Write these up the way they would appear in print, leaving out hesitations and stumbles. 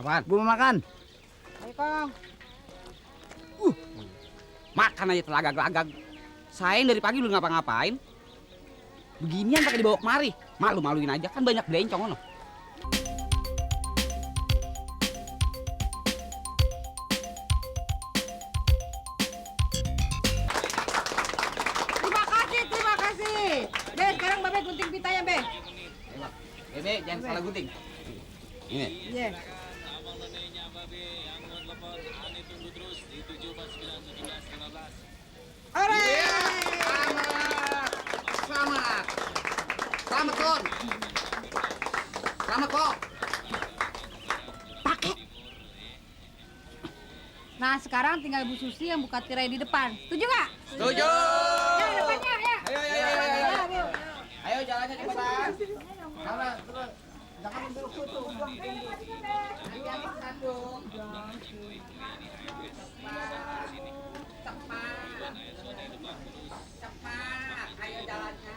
Apaan? Gua mau makan. Ayo, Kong. Makan aja telagak-lagak. Saya dari pagi belum ngapa-ngapain. Beginian pakai dibawa kemari. Malu-maluin aja kan banyak belencong ono. Terima kasih. Be, sekarang Babe gunting pitanya, Be. Bebe, jangan salah gunting. Ini. Iya. Ore! Selamat. Selamat, Kon. Selamat, kok. Pakai. Nah, sekarang tinggal Bu Susi yang buka tirai di depan. Setuju nggak? Setuju. Ya, depannya, ya. Ayo. Ayo jalannya cepetan. Salah, terus. Jangan belok tuh. Cepat. Ayo jalannya.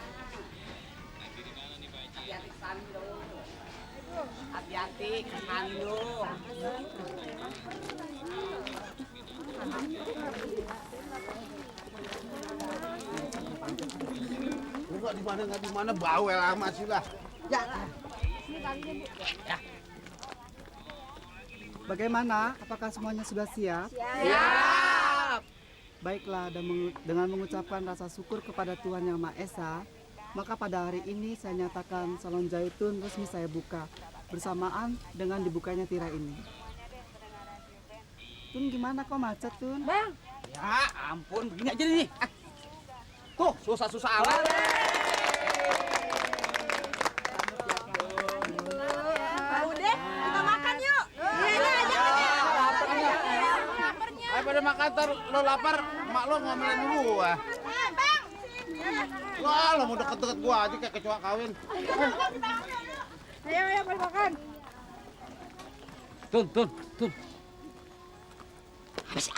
Hati-hati Sando. Hati-hati ke Sando. Nggak di mana bawel amat sih lah. Ya. Bagaimana? Apakah semuanya sudah siap? Siap. Baiklah, dengan mengucapkan rasa syukur kepada Tuhan Yang Maha Esa, maka pada hari ini saya nyatakan Salon Zaitun resmi saya buka bersamaan dengan dibukanya tirai ini. Tun, gimana kok macet, Tun? Bang. Ya ampun, begini aja nih. Tuh, susah-susah amat. Udah, kita makan yuk. Iya, laparnya. Ayo pada makan ntar lo lapar, mak lo ngomelin gua. Bang. Wah, lo mau deket-deket gua aja kayak kecoa kawin. Ayo, pada makan. Tun. Apa sih?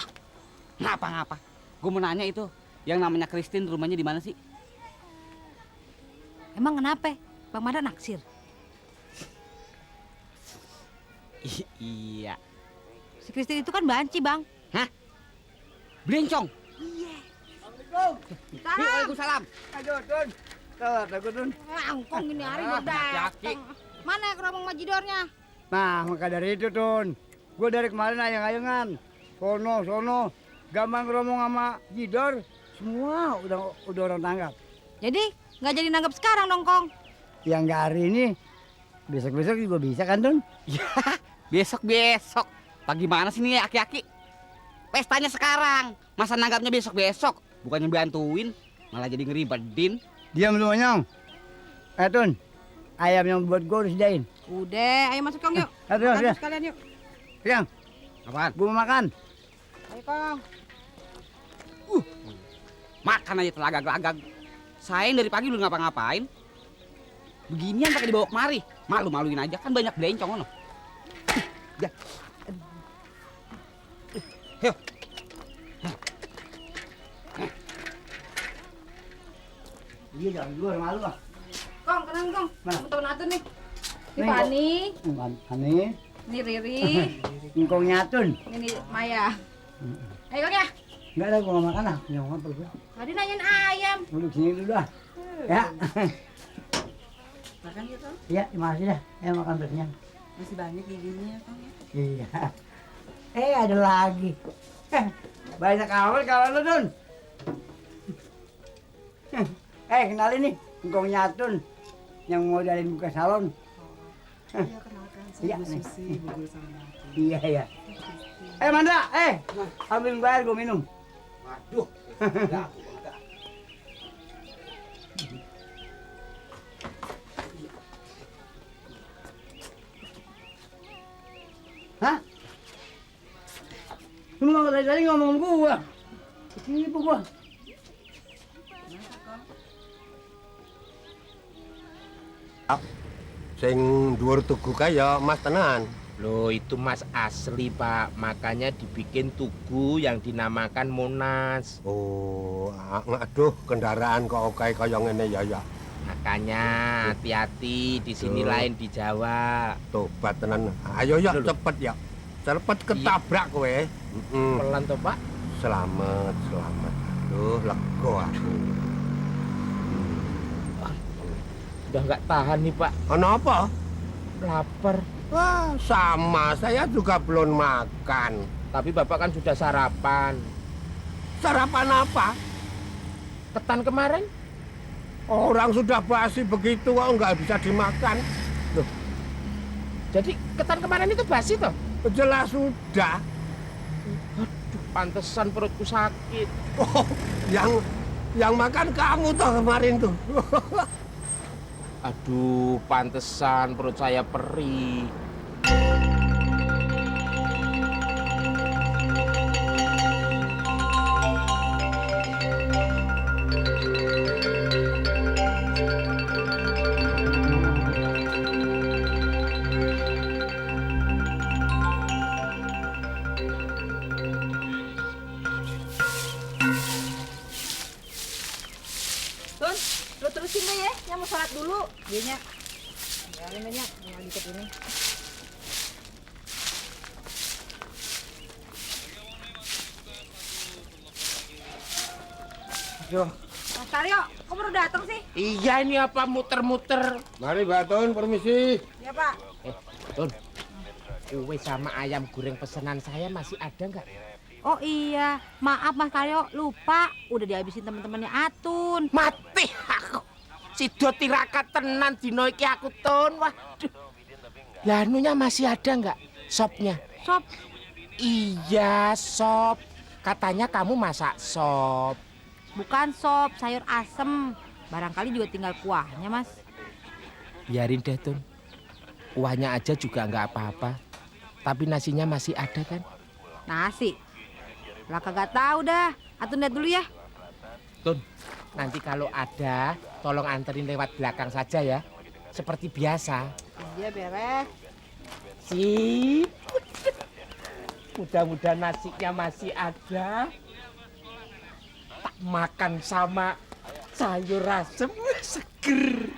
Ngapa? Gue mau nanya itu, yang namanya Christine rumahnya di mana sih? Emang kenapa? Bang Mada naksir. Iya. Si Christine itu kan banci, Bang. Hah? Belencong? Salam. Waalaikumsalam. Aduh, Tun. Tuh, Tun. Angkong ini hari Ah, udah hati-hati. datang. Mana keromong majidornya? Nah, maka dari itu, Tun. Gue dari kemarin ayang-ayangan. Sono. Gampang ngomong sama Jidor. Semua udah orang tanggap. Jadi nggak jadi nanggap sekarang dong, Kong. Yang nggak hari ini, besok-besok juga bisa kan, Tun? Ya, besok. Bagaimana sih nih aki-aki? Pestanya sekarang. Masa nanggapnya besok-besok? Bukannya bantuin, malah jadi ngeribetin. Diam lu, Nyong. Tun, ayam yang buat gue udah sediain. Udah, ayo masuk, Kong, yuk. Ayo, Makan ya. sekalian yuk. Yang, Apaan? gue mau makan. Ayo, Kong. Makan aja telagak-lagak. Saya dari pagi belum ngapa-ngapain. Beginian pakai dibawa kemari. Malu-maluin aja kan banyak belencong ono. Ya. Ayo. Iya, jangan luar malu ah. Kong, kenang, Kong. Mana? Temen Atun nih. Ini Nih, Fani, Ani, ini Riri, engkau nyatun. ini Maya. Ayo, Kong ya. Enggak ada, gue mau makan ah. Nyong apa gue? Tadi nanyain ayam. Duduk sini dulu ah. Ya. Makan ya, Kang? Iya, terima kasih dah. Makan terusnya. Masih banyak giginya ya, Kang? Iya. Ada lagi. Banyak kawan lu, Dun. Kenalin nih, engkau nyatun yang modalin buka salon. Iya, kenalkan. Iya, Saya Bu nih. Susi, Bu Guru sama Nati. Iya. Mandra, ambil bayar gue minum. Waduh. Hah? Lu mau tadi ngomong gua. Tipu gua. Sing dhuwur tugu kaya Mas tenan. Loh itu Mas asli Pak, makanya dibikin tugu yang dinamakan Monas. Oh, aduh kendaraan kok oke kaya ngene ya. Makanya hati-hati di sini lain di Jawa. Tobat tenan. Ayo ya Lho. cepet ya. Cepet ketabrak kowe. Heeh. Pelan toh, Pak. Selamat, selamat. Duh, lega aku. Udah nggak tahan nih, Pak. Kenapa? Lapar. Wah, sama. Saya juga belum makan. Tapi Bapak kan sudah sarapan. Sarapan apa? Ketan kemarin? Orang sudah basi begitu kok nggak bisa dimakan. Jadi ketan kemarin itu basi toh? Jelas sudah. Aduh, pantesan perutku sakit. Oh, yang makan kamu toh kemarin tuh. Aduh, pantesan perut saya perih. Tun, lu terusin deh ya, yang mau sholat dulu. Iya, Nya. Ya, ini Nya, yang dikit ini. Yo, Mas Taryo, kok baru datang sih? iya ini apa muter-muter? Mari Mbak Tun, permisi. Ya, Pak. Tun, kue sama ayam goreng pesanan saya masih ada nggak? Oh iya, maaf Mas Taryo, lupa. Udah dihabisin temen-temennya Atun. Mati aku. Si do tirakat tenan dino iki aku, Tun. Waduh. Lah anunya masih ada nggak? Sopnya? Sob, Iya, sop. Katanya kamu masak sop. bukan sop, sayur asem. Barangkali juga tinggal kuahnya, Mas. Biarin deh, Tun. Kuahnya aja juga nggak apa-apa. Tapi nasinya masih ada kan? Nasi. Lah kagak tahu dah. Atun lihat dulu ya. Tun, nanti kalau ada, tolong anterin lewat belakang saja ya. Seperti biasa. Iya, beres. Sip. Mudah-mudahan nasinya masih ada. Tak makan sama sayur asem seger.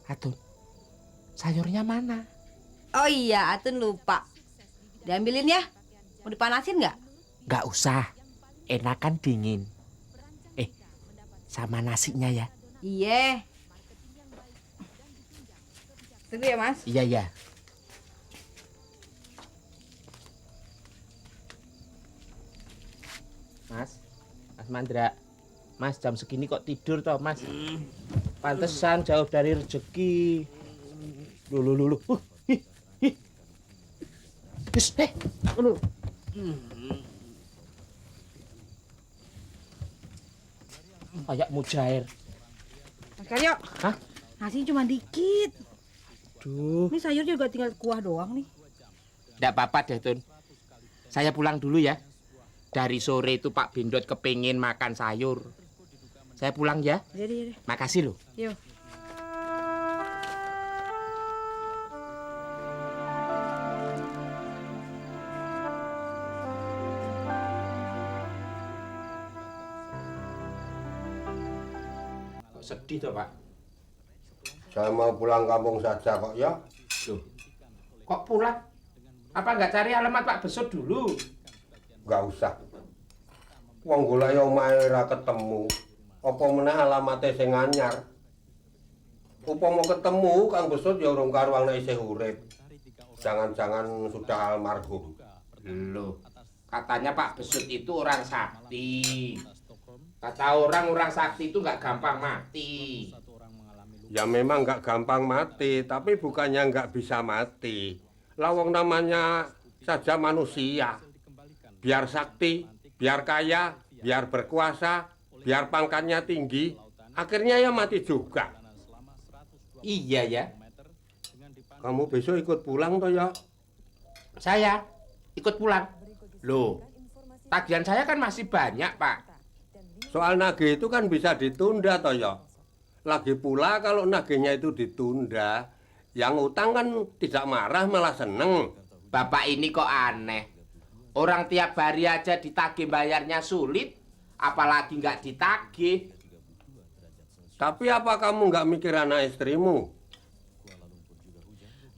Atun, sayurnya mana? Oh iya, Atun lupa. Diambilin ya. Mau dipanasin nggak? Nggak usah, enakan dingin. Sama nasinya ya. Iya. Tunggu ya, Mas. Iya, iya. Mas, Mas Mandra. Mas jam segini kok tidur toh, Mas? Pantesan jauh dari rezeki. Lulu. Ih. Yes, Lulu. Kayak mujair. Mas Karyo. Hah? Nasinya cuma dikit. Duh. Ini sayur juga tinggal kuah doang nih. Nggak apa-apa deh, Tun. Saya pulang dulu ya. Dari sore itu Pak Bindot kepingin makan sayur. Saya pulang ya. Jadi. Makasih loh. Yuk. Kok sedih toh, Pak? Saya mau pulang kampung saja kok ya. Loh. Kok pulang? Apa nggak cari alamat Pak Besut dulu? Nggak usah. Wong golek omahe ora ketemu. Apa meneh alamate sing anyar. Upama ketemu Kang Besut ya urung karo anake isih urip. Jangan-jangan sudah almarhum. Loh, katanya Pak Besut itu orang sakti. Kata orang sakti itu nggak gampang mati. Ya memang nggak gampang mati, tapi bukannya nggak bisa mati. Lawang namanya saja manusia. Biar sakti, biar kaya, biar berkuasa, biar pangkatnya tinggi, akhirnya ya mati juga. Iya ya. Kamu besok ikut pulang toh ya? Saya ikut pulang. Loh, tagihan saya kan masih banyak, Pak. Soal nagih itu kan bisa ditunda toh ya. Lagi pula kalau nagihnya itu ditunda, yang utang kan tidak marah malah seneng. Bapak ini kok aneh. Orang tiap hari aja ditagih bayarnya sulit, apalagi nggak ditagih. Tapi apa kamu nggak mikir anak istrimu?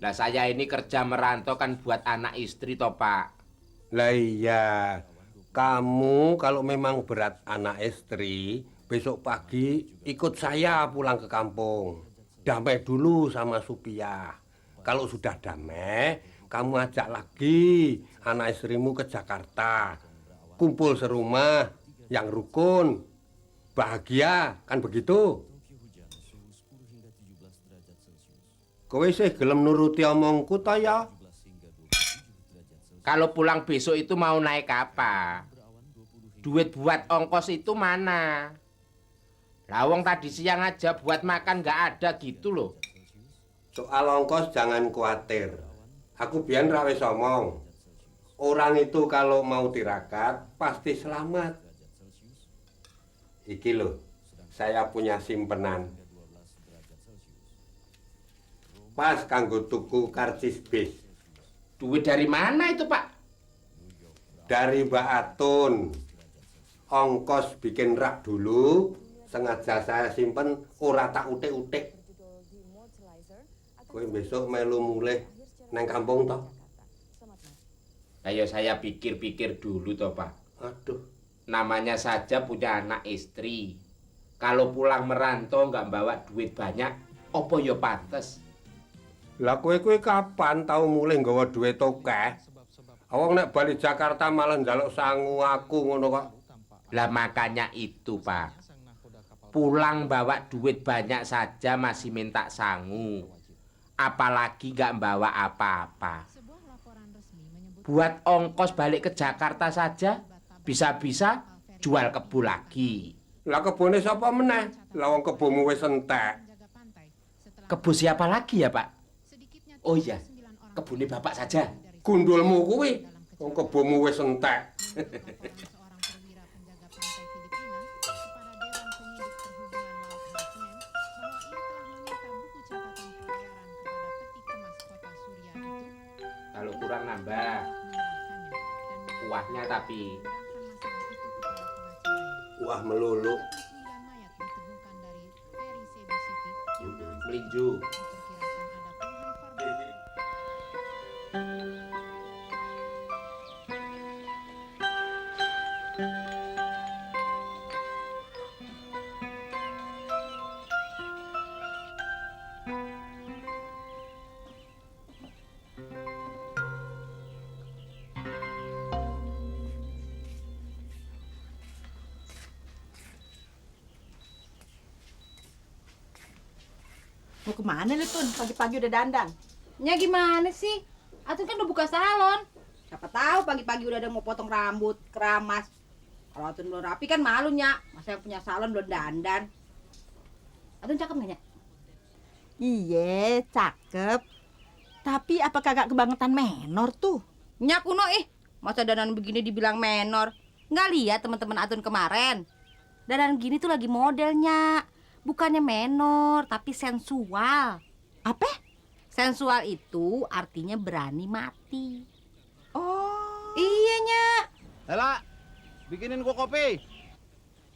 Nah saya ini kerja merantau kan buat anak istri toh, Pak. Lah iya, kamu kalau memang berat anak istri, besok pagi ikut saya pulang ke kampung. Damai dulu sama Supia. Kalau sudah damai, kamu ajak lagi anak istrimu ke Jakarta. Kumpul serumah, yang rukun. Bahagia, kan begitu? Kowe sih gelem nuruti omongku ta ya? Kalau pulang besok itu mau naik apa? Duit buat ongkos itu mana? Lawang tadi siang aja buat makan nggak ada gitu loh. Soal ongkos jangan khawatir. Aku biar rawes omong. Orang itu kalau mau tirakat pasti selamat. Iki loh, saya punya simpenan. Pas kanggo tuku karcis bis. Duit dari mana itu, Pak? Dari Mbak Atun. Ongkos bikin rak dulu, sengaja saya simpen, ora tak utik-utik. Kowe besok melu mulih nang kampung toh? Ayo saya pikir-pikir dulu toh, Pak. Aduh, Namanya saja punya anak istri. Kalau pulang merantau nggak bawa duit banyak, opo yo pantes. lah kowe kapan tau mulih nggawa duit akeh? Awang nek bali Jakarta malah njaluk sangu aku ngono kok. Lah makanya itu, Pak. Pulang bawa duit banyak saja masih minta sangu. Apalagi nggak bawa apa-apa. Buat ongkos balik ke Jakarta saja, bisa-bisa jual kebo lagi. Lah kebone sapa meneh? Lah wong kebomu wis entek. Kebo siapa lagi ya, Pak? Oh iya, kebune Bapak saja. Gundulmu kuwi wong kebomu wis entek. Kalau kurang nambah. Kuahnya tapi. Wah melulu. Melinju. Mau kemana lu Tun? Pagi-pagi udah dandan. Nya gimana sih? Atun kan udah buka salon. Siapa tahu pagi-pagi udah ada mau potong rambut, keramas. Kalau Atun belum rapi kan malu, Nya. Masa yang punya salon belum dandan. Atun cakep nggak, Nya? Iya, cakep. Tapi apa kagak kebangetan menor tuh? Nya kuno masa dandan begini dibilang menor. Nggak lihat teman-teman Atun kemarin. Dandan gini tuh lagi modelnya. Bukannya menor, tapi sensual. Apa? Sensual itu artinya berani mati. Oh. Iya, Nya. Ela, bikinin gua kopi.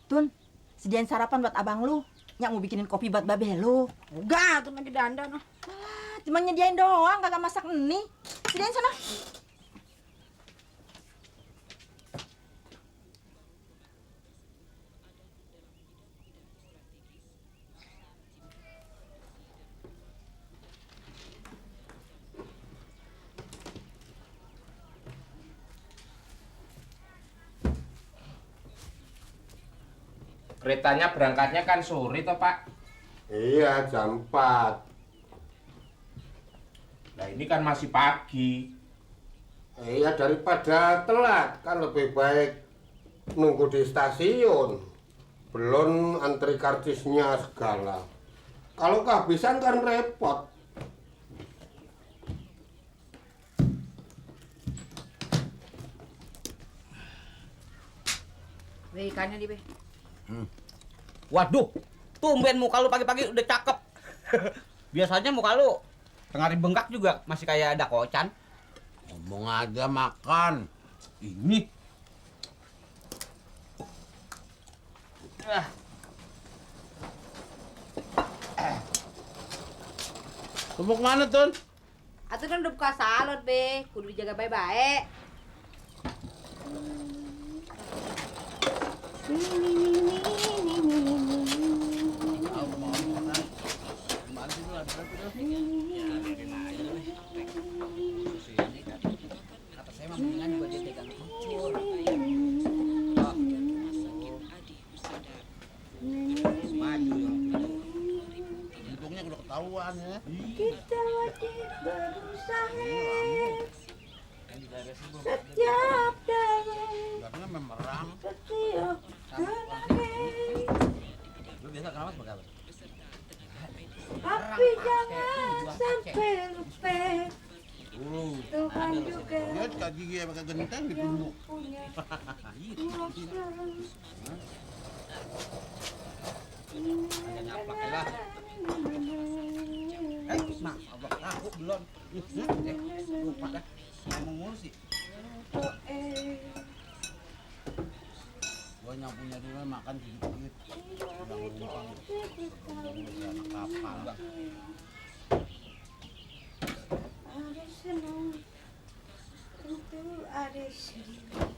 Tun, sediain sarapan buat abang lu. Nyak mau bikinin kopi buat babe lu. Enggak, Atun lagi dandan. Cuma nyediain doang, kagak masak nih. Sediain sana. Keretanya berangkatnya kan sore toh, Pak. Iya, jam 4. Nah, ini kan masih pagi. Iya, daripada telat kan lebih baik nunggu di stasiun. Belum antri karcisnya segala. Kalau kehabisan kan repot. Be, ikannya di, Be. Waduh, tumben muka lu pagi-pagi udah cakep. Biasanya muka lu tengah hari bengkak juga masih kayak ada kocan. Ngomong aja makan. Ini. Lu mau kemana, Tun? Atun kan udah buka salon, Be. Kudu dijaga baik-baik. Kata saya mah mendingan juga dia pegang kucur. Maju yang Untungnya udah ketahuan ya. Kita wajib berusaha setiap daya. Karena memerang. Setiap lu biasa kenapa sebagai apa? tapi jangan sampai lupa Tuhan juga Dia kaki gigi pakai genteng ditunduk. punya Hanya nyaplak ya lah. Nah, aku belum. Lupa dah. Ngomong mulu sih. Gua nyapunya dulu makan sedikit. Udah numpang. Anak kapal. ada senang tentu ada sedih.